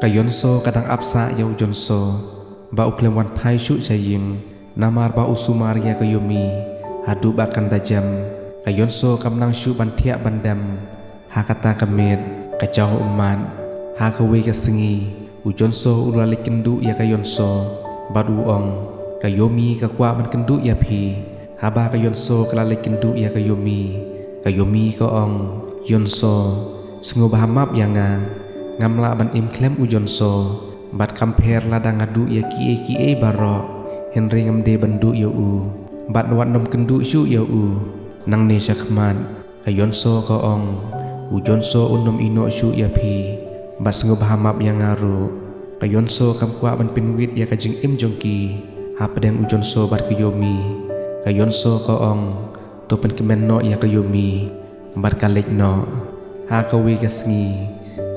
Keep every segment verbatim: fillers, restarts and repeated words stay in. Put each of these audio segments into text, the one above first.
Ka Yonso ka dang ap sah ïa u Jonso ba u khlem wan phai shuh sha ïing, namar ba u sumar ïa ka Yomi haduh ba kan da jem. Ka Yonso kam nang shuh ban thiah ban dem ha kata ka miet. Ka jaw ummat. Ha kawei ka sngi, u Jonso u la leit kynduh ïa ka Yonso bad u ong, "Ka Yomi ka kwah ban kynduh ïa phi." Haba ka Yonso ka la leit kynduh ïa ka Yomi, ka Yomi ka ong, "Yonso, sngewbha map ïa nga. Ngam lah ban im khlem u Jonso. Bad kam pher lada nga duh ïa kiei kiei baroh, hynrei ngam dei ban duh ïa u. Bad wat nym kynduh shuh ïa u nangne shakhmat." Ka Yonso ka ong, "U Jonso un nym ïehnoh shuh ïa phi. Bad sngewbha map ïa nga ruh." Ka Yonso kam kwah ban pynwit ïa ka jingim jong ki hapdeng u Jonso bad ka Yomi. Ka Yonso ka ong, "To pynkmen noh ïa ka Yomi." Bad ka leit noh. Ha kawei ka sngi,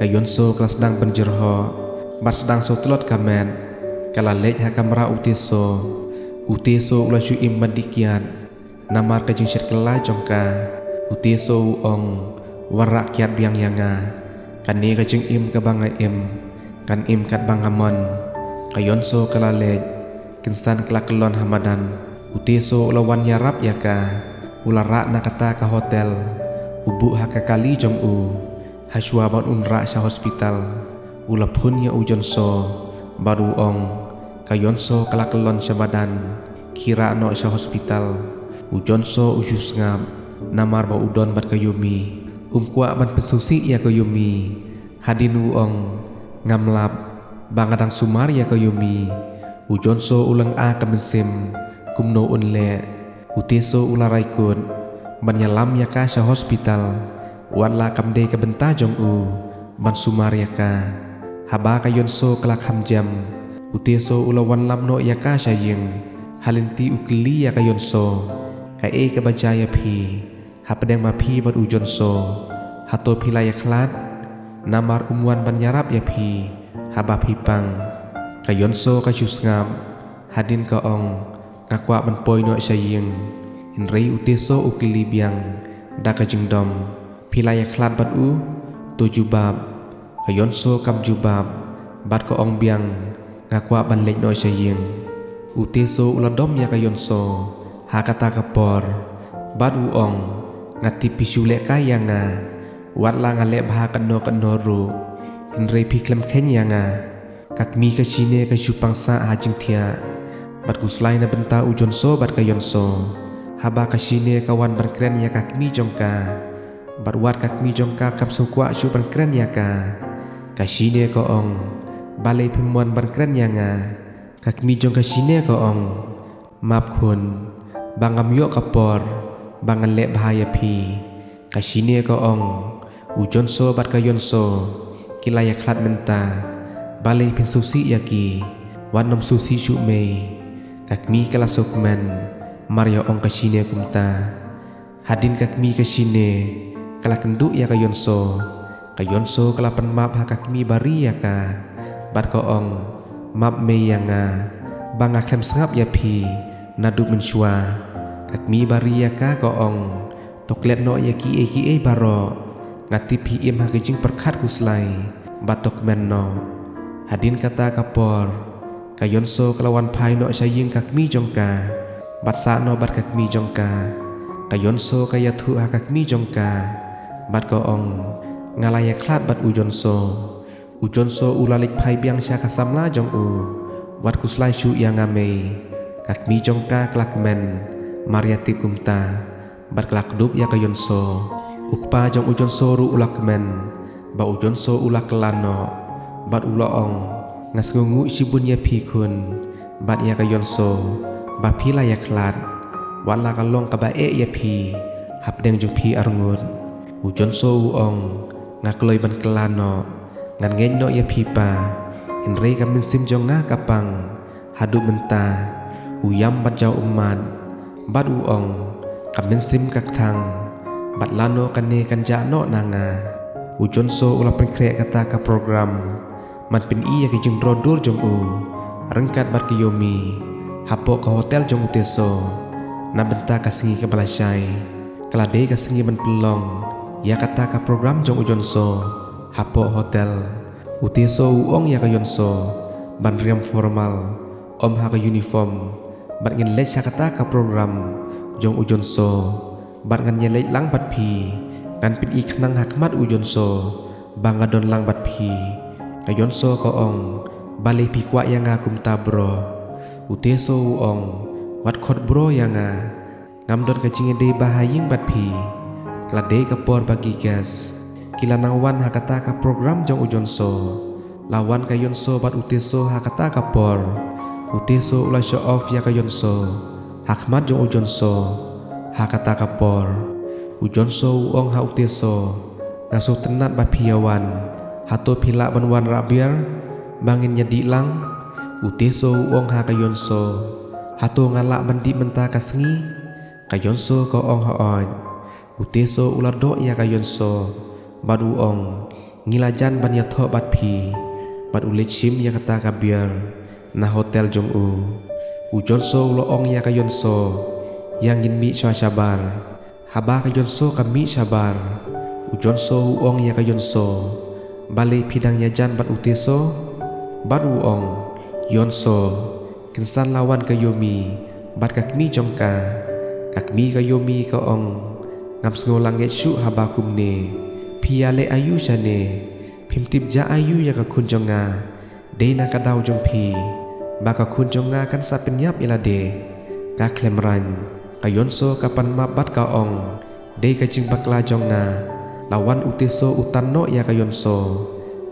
ka Yonso ka la sdang ban jyrhoh bad sdang shu tlot ka met. Ka la leit ha kamra u Teso. U Teso u la shu im ban dih kiad namar ka jingshet kylla jong ka. U Teso u ong, "Wanrah kiad biang ïa nga. Kane ka jingim kaba nga im, kan im katba nga mon." Ka Yonso ka la leit. Kynsan ka la kyllon ha madan. U Teso u la wan ïarap ïa ka. U la rah na kata ka hotel. U buh ha ka kali jong u. Hashwa ban un rah sha hospital, u la phone ïa u Jonso bad u ong, "Ka Yonso ka la kyllon sha madan. Khie rah noh sha hospital." U Jonso u shu sngap namar ba u don bad ka Yomi. Um kwah ban pynsngewsih ïa ka Yomi. Hadien u ong, "Ngam lap ba nga dang sumar ïa ka Yomi." U Jonso u lynga ka mynsiem kumno un leh. U Teso u la rai kut ban ïalam ïa ka sha hospital. Wat la kam dei ka bynta jong u ban sumar ïa ka. Haba ka Yonso ka la kham jem, u Teso u la wanlam noh ïa ka sha ïing. Ha lynti u kylli ïa ka Yonso, "Kaei kaba jia ïa phi hapdeng ma phi bad u Jonso? Hato phi la ïakhlad? Namar um wan ban ïarap ïa phi haba phi pang." Ka Yonso ka shu sngap. Hadien ka ong, "Nga kwah ban poi noh sha ïing." Hynrei u Teso u kylli biang da ka jingdom, "Phi la ïakhlad bad u? To jubab." Ka Yonso kam jubab bad ka ong biang, "Nga kwah ban leit noh sha ïing." U Teso u la dom ïa ka Yonso ha kata ka por bad u ong, "Nga tip phi shu leh kai ïa nga. Wat la nga leh bha katno katno ruh, hynrei phi khlem kheiñ ïa nga." Ka kmie ka shine ka shu pang sah ha jingthiah. Bad khuslai na bynta u Jonso bad ka Yonso. Haba ka shine ka wan ban kren ïa ka kmie jong ka, bad wat ka kmie jong ka kam sngewkwah shuh ban kren ïa ka. Ka shine ka ong, "Balei phim wan ban kren ïa nga?" Ka kmie jong ka shine ka ong, "Map khun, ba ngam ïoh ka por ba ngan leh bha ïa phi." Ka shine ka ong, "U Jonso bad ka Yonso ki la ïakhlad mynta. Balei phin sngewsih ïa ki? Wat nym sngewsih shuh mei." Ka kmie ka la sngewkmen mar ïa ong ka shine kumta. Hadien ka kmie ka shine ka la kynduh ïa ka Yonso. Ka Yonso ka la pynmap ha ka kmie ba ri ïa ka bad ka ong, "Map mei ïa nga ba nga khlem sngap ïa phi naduh mynshuwa." Ka kmie ba ri ïa ka ka ong, "To klet noh ïa kiei kiei baroh. Nga tip phi im ha ka jingpyrkhat khuslai. Bad to kmen noh." Hadien kata ka por, ka Yonso ka la wan phai noh sha ïing ka kmie jong ka bad sah noh bad ka kmie jong ka. Ka Yonso ka ïathuh ha ka kmie jong ka bad ka ong, "Nga la ïakhlad bad u Jonso." U Jonso u la leit phai biang sha ka samla jong u. "Wat khuslai shuh ïa nga mei." Ka kmie jong ka ka la kmen mar ïa tip kumta bad ka la kdup ïa ka Yonso. U kpa jong u Jonso ruh u la kmen ba u Jonso u la kylla noh bad u la ong, "Nga sngewnguh shibun ïa phi khun bad ïa ka Yonso ba phi la ïakhlad. Wat la ka long kaba eh ïa phi hapdeng jong phi arngut." U Jonso u ong, "Nga kloi ban kylla noh. Ngan ngeit noh ïa phi pa, hynrei ka mynsiem jong nga ka pang. Haduh mynta u ïam bad jaw ummat bad u ong, ka mynsiem ka kthang bad lano kane kan jah noh na nga." U Jonso u la pynkhreh kata ka program ban pyni ïa ka jingdro dur jong u ryngkat bad ka Yomi hapoh ka hotel jong u Teso. Na bynta ka sngi kaba lashai ka la dei ka sngi ban pynlong ïa kata ka program jong u Jonso hapoh hotel. U Teso u ong ïa ka Yonso ban riam formal, ym ha ka uniform, bad ngin leit sha kata ka program jong u Jonso, bad ngan ïaleit lang bad phi, ngan pyni khnang ha khmat u Jonso ba nga don lang bad phi. Ka Yonso ka ong, balei phi kwah ïa nga kumta bro? U Teso u ong, wat khot bro ïa nga. Ngam don ka jingïadei ba ha ïing bad phi. Ka la dei ka por ba ki guest ki la nang wan ha kata ka program jong u Jonso. La wan ka Yonso bad u Teso ha kata ka por. U Teso u la show off ïa ka Yonso ha khmat jong u Jonso ha kata ka por. U Jonso u ong ha u Teso, nga sngewtynnat ba phi ïa wan. Hato phi lah ban wan rah biar ba ngin ïa dih lang? U Teso u ong ha ka Yonso, hato nga lah ban dih mynta ka sngi? Ka Yonso ka ong, hooid. U Teso u la doh ïa ka Yonso bad u ong, ngi la jan ban ïathoh bad phi. Bad u leit shim ïa kata ka biar na hotel jong u. U Jonso u la ong ïa ka Yonso, ïa ngin mih shuwa shabar. Haba ka Yonso ka mih shabar, u Jonso u ong ïa ka Yonso, balei phi dang ïajan bad u Teso? Bad u ong, Yonso, kynsan la wan ka Yomi bad ka kmie jong ka. Ka kmie ka Yomi ka ong, ngam sngew lah ngeit shuh haba kumne. Phi ïaleh aïu shane? Phim tip jia aïu ïa ka khun jong nga. Dei na ka daw jong phi ba ka khun jong nga kan sa pynïap ïa lade. Ka khlem rang, ka Yonso ka pan map bad ka ong, dei ka jingbakla jong nga. La wan u Teso u tan noh ïa ka Yonso.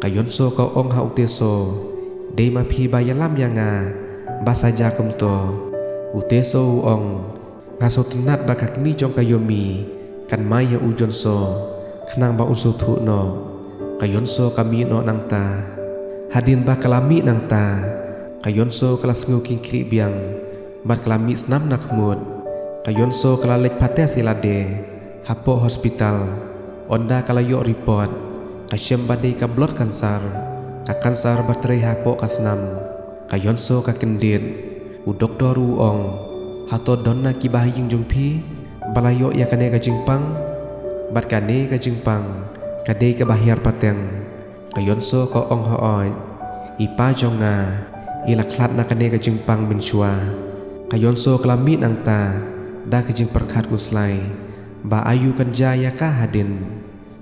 Ka Yonso ka ong ha u Teso, dei ma phi ba ïalam ïa nga ba sa jia kumto. U Teso u ong, nga sngewtynnat ba ka kmie jong ka Yomi kan mai ïa u Jonso khnang ba un sngewthuh noh. Ka Yonso ka mih noh nangta. Hadien ba ka la mih nangta, ka Yonso ka la sngew khih khlieh biang bad ka la mih snam na khmut. Ka Yonso ka la leit phah test ïa lade hapoh hospital. Ynda ka la ïoh report, ka shem ba dei ka blood cancer, ka cancer ba trei hapoh ka snam. Ka Yonso ka kyndit. U doktor u ong, hato don na ki ba ha ïing jong phi ba la ïoh ïa kane ka jingpang? Bad kane ka jingpang ka dei kaba hiar pateng. Ka Yonso ka ong, hooid, i pa jong nga i la khlad na kane ka jingpang mynshuwa. Ka Yonso ka la mih nangta da ka jingpyrkhat khuslai ba aïu kan jia ïa ka hadien.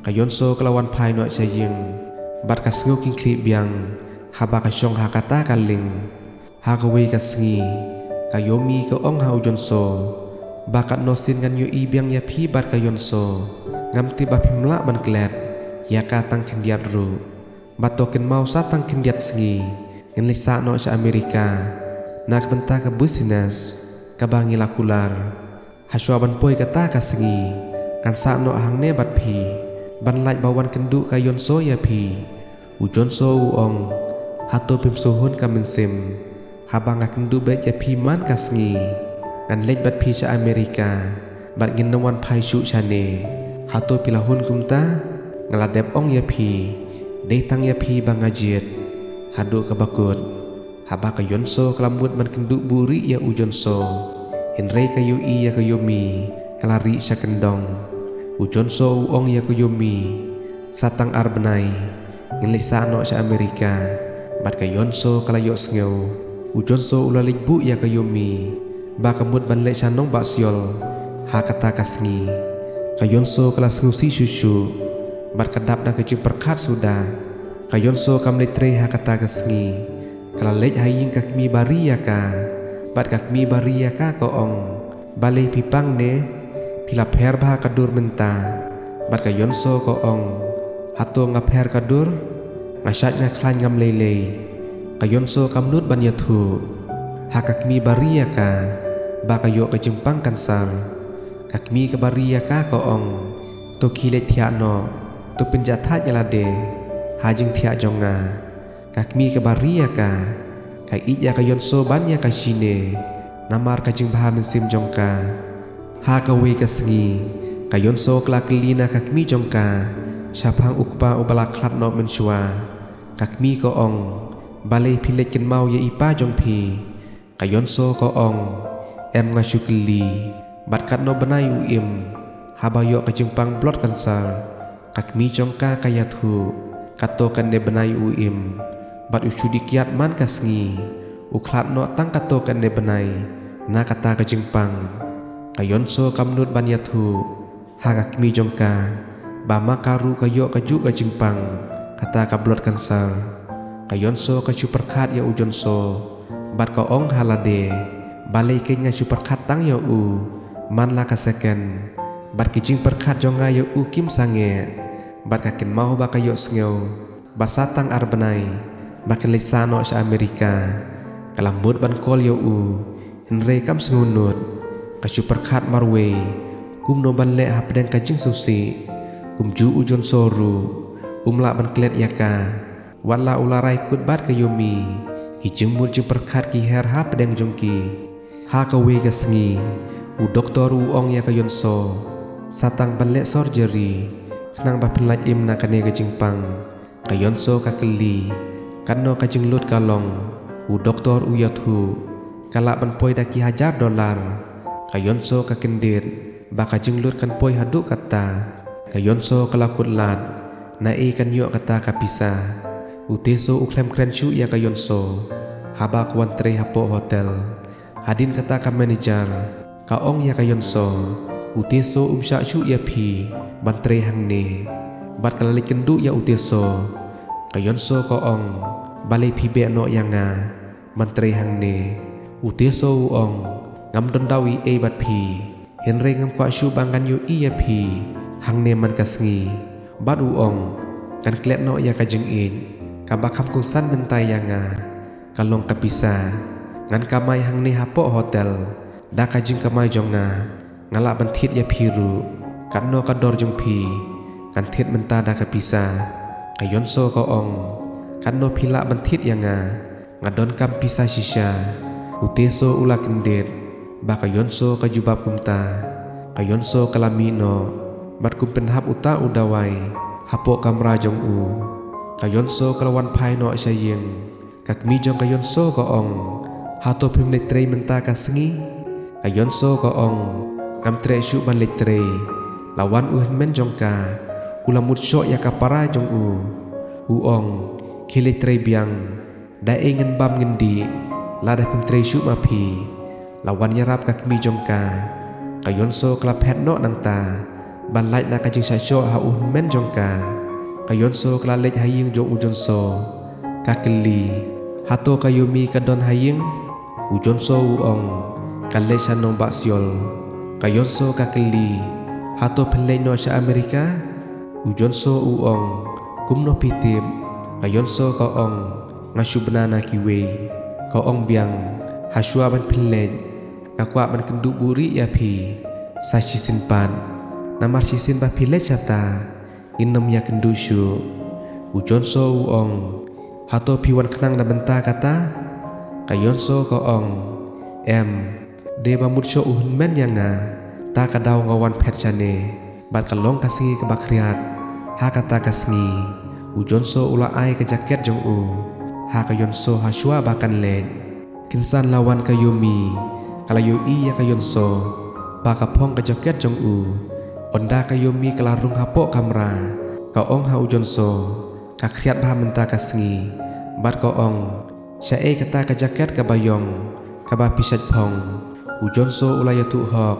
Ka Yonso ka la wan phai noh sha ïing bad ka sngew khih khlieh biang haba ka shong ha kata ka lieng. Ha kawei ka sngi, ka Yomi ka ong ha u Jonso, ba katno sien ngan ïohi biang ïa phi bad ka Yonso. Ngam tip ba phim lah ban klet ïa ka tang khyndiat ruh. Bad to kynmaw, sa tang khyndiat sngi ngin leit sah noh sha Amerika na ka bynta ka business kaba ngi la kular. Hashwa ban poi kata ka sngi, ngan sah noh hangne bad phi ban lait ba wan kynduh ka Yonso ïa phi. U Jonso u ong, hato phim sngewhun ka mynsiem haba nga kynduh beit ïa phi man ka sngi? Ngan leit bad phi sha Amerika bad ngin ym wan phai shuh shane. Hato phi la hun kumta? Nga la dep ong ïa phi, dei tang ïa phi ba nga jied haduh kaba kut. Haba ka Yonso ka la mut ban kynduh buhrieh ïa u Jonso, hynrei ka ïohi ïa ka Yomi ka la rieh sha kyndong. U Jonso u ong ïa ka Yomi, sa tang ar bnai ngin leit sah noh sha Amerika. Bad ka Yonso ka la ïohsngew. U Jonso u la leit buh ïa ka Yomi ba ka mut ban leit sha nongbah Seoul ha kata ka sngi. Ka Yonso ka la sngewsih shuh shuh bad ka dap na ka jingpyrkhat suda. Ka Yonso kam leit trei ha kata ka sngi. Ka la leit ha ïing ka kmie ba ri ïa ka. Bad ka kmie ba ri ïa ka ka ong, balei phi pang ne? Phi la pher bha ka dur mynta. Bad ka Yonso ka ong, hato nga pher ka dur? Nga shait nga khlaiñ ngam lei lei. Ka Yonso kam nud ban ïathuh ha ka kmie ba ri ïa ka ba ka ïoh ka jingpang kansar. Ka kmie kaba ri ïa ka ka ong, to khie leit thiah noh, to pynjah thait ïa lade ha jingthiah jong nga. Ka kmie kaba ri ïa ka ka ïeit ïa ka Yonso ban ïa ka shine namar ka jingbha mynsiem jong ka. Ha kawei ka sngi ka Yonso ka la kylli na ka kmie jong ka shaphang u kpa uba la khlad noh mynshuwa. Ka kmie ka ong, balei phi leit kynmaw ïa i pa jong phi? Ka Yonso ka ong, em, nga shu kylli. Bad katno bnai u im haba ïoh ka jingpang blood cancer? Ka kmie jong ka ka ïathuh, Kato katne bnai u im, bad u shu dih kiad man ka sngi. U khlad noh tang kato katne bnai na kata ka jingpang. Ka Yonso kam nud ban ïathuh ha ka kmie jong ka ba ma ka ruh ka ïoh kajuh ka jingpang kata ka blood cancer. Ka Yonso ka shu pyrkhat ïa u Jonso bad ka ong ha lade, balei kein nga shu pyrkhat tang ïa u man la ka second, bad ki jingpyrkhat jong nga ïa u kim sangeh. Bad ka kynmaw ba ka ïohsngew ba sa tang ar bnai ba kin leit sah noh sha Amerika. Ka la mut ban call ïa u, hynrei kam sngewnud. Ka shu pyrkhat marwei kumno ban leh hapdeng ka jingsngewsih. Kumjuh u Jonso ruh um lah ban klet ïa ka, wat la u la rai kut bad ka Yomi. Ki jingmut jingpyrkhat ki her hapdeng jong ki. Ha kawei ka sngi, u doktor u ong ïa ka Yonso, sa tang ban leh surgery khnang ba phin lait im na kane ka jingpang. Ka Yonso ka kylli, katno ka jinglut ka long? U doktor u ïathuh, ka lah ban poi da ki hajar dollar. Ka Yonso ka kyndit ba ka jinglut kan poi haduh katta. Ka Yonso ka la kut lad naei kan ïoh kata ka pisa. U Teso u khlem kren shuh ïa ka Yonso haba ka wan trei hapoh hotel. Hadien kata ka manager ka ong ïa ka Yonso, u Teso um shah shuh ïa phi ban trei hangne. Bad ka la leit kynduh ïa u Teso. Ka Yonso ka ong, balei phi beh noh ïa nga ban trei hangne? U Teso u ong, ngam don daw ei ei bad phi, hynrei ngam kwah shuh ba ngan ïohi ïa phi hangne man ka sngi. Bad u ong, ngan klet noh ïa ka jingïeit kaba kham kongsan mynta ïa nga. Ka long ka pisa. Ngan kamai hangne hapoh hotel da ka jingkamai jong nga. Nga lah ban thied ïa phi ruh. Katno ka dor jong phi, ngan thied mynta da ka pisa. Ka Yonso ka ong, katno phi lah ban thied ïa nga? Nga donkam pisa shisha. U Teso u la kyndit ba ka Yonso ka jubab kumta. Ka Yonso ka la mih noh bad kum pynhap uta u dawai hapoh kamra jong u. Ka Yonso ka la wan phai noh sha ïing. Ka kmie jong ka Yonso ka ong, hato phim leit trei mynta ka sngi? Ka Yonso ka ong, ngam treh shuh ban leit trei. La wan u hynmen jong ka, u la mut shoh ïa ka para jong u. U ong, khie leit trei biang. Da ei ngin bam ngin dih lada phim trei shuh ma phi? La wan ïarap ka kmie jong ka. Ka Yonso ka la phet noh nangta ban lait na ka jingshah shoh ha u hynmen jong ka. Ka Yonso ka la leit ha ïing jong u Jonso. Ka kylli, hato ka Yomi ka don ha ïing? U Jonso u ong, ka leit sha nongbah Seoul. Ka Yonso ka kylli, hato phin leit noh sha Amerika? U Jonso u ong, kumno phi tip? Ka Yonso ka ong, nga shu bna na kiwei. Ka ong biang, hashwa ban phin leit, nga kwah ban kynduh buhrieh ïa phi sa shisien pat. Namar shisien ba phi leit shata, ngin ym ïakynduh shuh. U Jonso u ong, hato phi wan khnang na bynta kata? Ka Yonso ka ong, em, dei ba mut shoh u hynmen ïa nga, ta ka daw nga wan phet shane. Bad ka long ka sngi kaba khriat ha kata ka sngi. U Jonso u la ai ka jaket jong u ha ka Yonso hashwa ba kan leit. Kynsan la wan ka Yomi, ka la ïohi ïa ka Yonso ba ka phong ka jaket jong u. Ynda ka Yomi ka la rung hapoh kamra, ka ong ha u Jonso, ka khriat bha mynta ka sngi. Bad ka ong, shaei kata ka jaket kaba ïong kaba phi shait phong? U Jonso u la ïathuh hok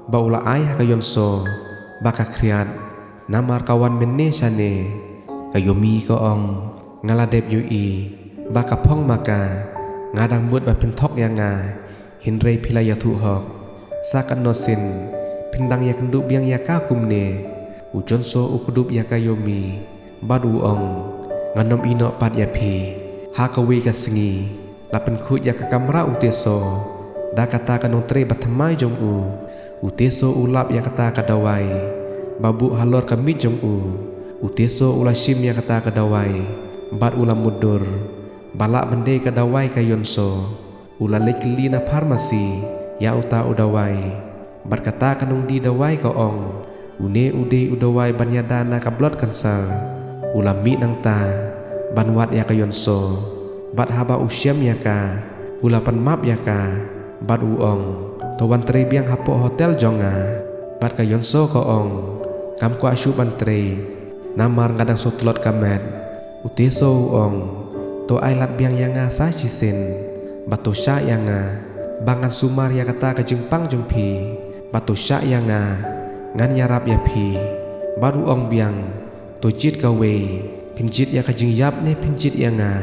ba u la ai ha ka Yonso ba ka khriat namar ka wan mynne shane. Ka Yomi ka ong, nga la dep ïohi ba ka phong ma ka. Nga dang mut ba phin thok ïa nga, hynrei phi la ïathuh hok. Sa katno sien phin dang ïakynduh biang ïa ka kumne? U Jonso u kdup ïa ka Yomi bad u ong, ngan ym ïehnoh pat ïa phi. Ha kawei ka sngi la pynkhuid ïa ka kamra u Teso da kata ka nongtrei bathymmai jong u. U Teso u lap ïa kata ka dawai ba buh halor ka miej jong u. U Teso u la shim ïa kata ka dawai bad u la mutdur ba lah ban dei ka dawai ka Yonso. U la leit kylli na pharmacy ïa uta u dawai. Bad kata ka nongdie dawai ka ong, une u dei u dawai ban ïada na ka blood cancer. U la mih nangta ban wad ïa ka Yonso. Bad haba u shem ïa ka, u la pan map ïa ka bad u ong, to wan trei biang hapoh hotel jong nga. Bad ka Yonso ka ong, ngam kwah shuh ban trei namar nga dang sngewtlot ka met. U Teso u ong, To ai lad biang ïa nga sa shisien, bad to shah ïa nga, ba ngan sumar ïa kata ka jingpang jong phi, bad to shah ïa nga, ngan ïarap ïa phi. Bad u ong biang, To jied kawei, phin jied ïa ka jingïap ne phin jied ïa nga?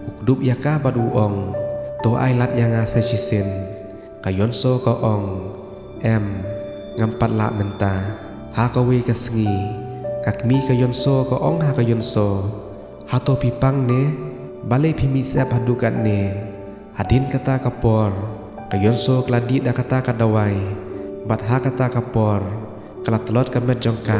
U kdup ïa ka bad u ong, To ai lad ïa nga sa shisien. Ka Yonso ka ong, Em, ngam pat lah mynta. Ha kawei ka sngi, ka kmie ka Yonso ka ong ha ka Yonso, Hato phi pang ne? Balei phi mih sep haduh katne? Hadien kata ka por, ka Yonso ka la dih da kata ka dawai, bad ha kata ka por, ka la tlot ka met jong ka,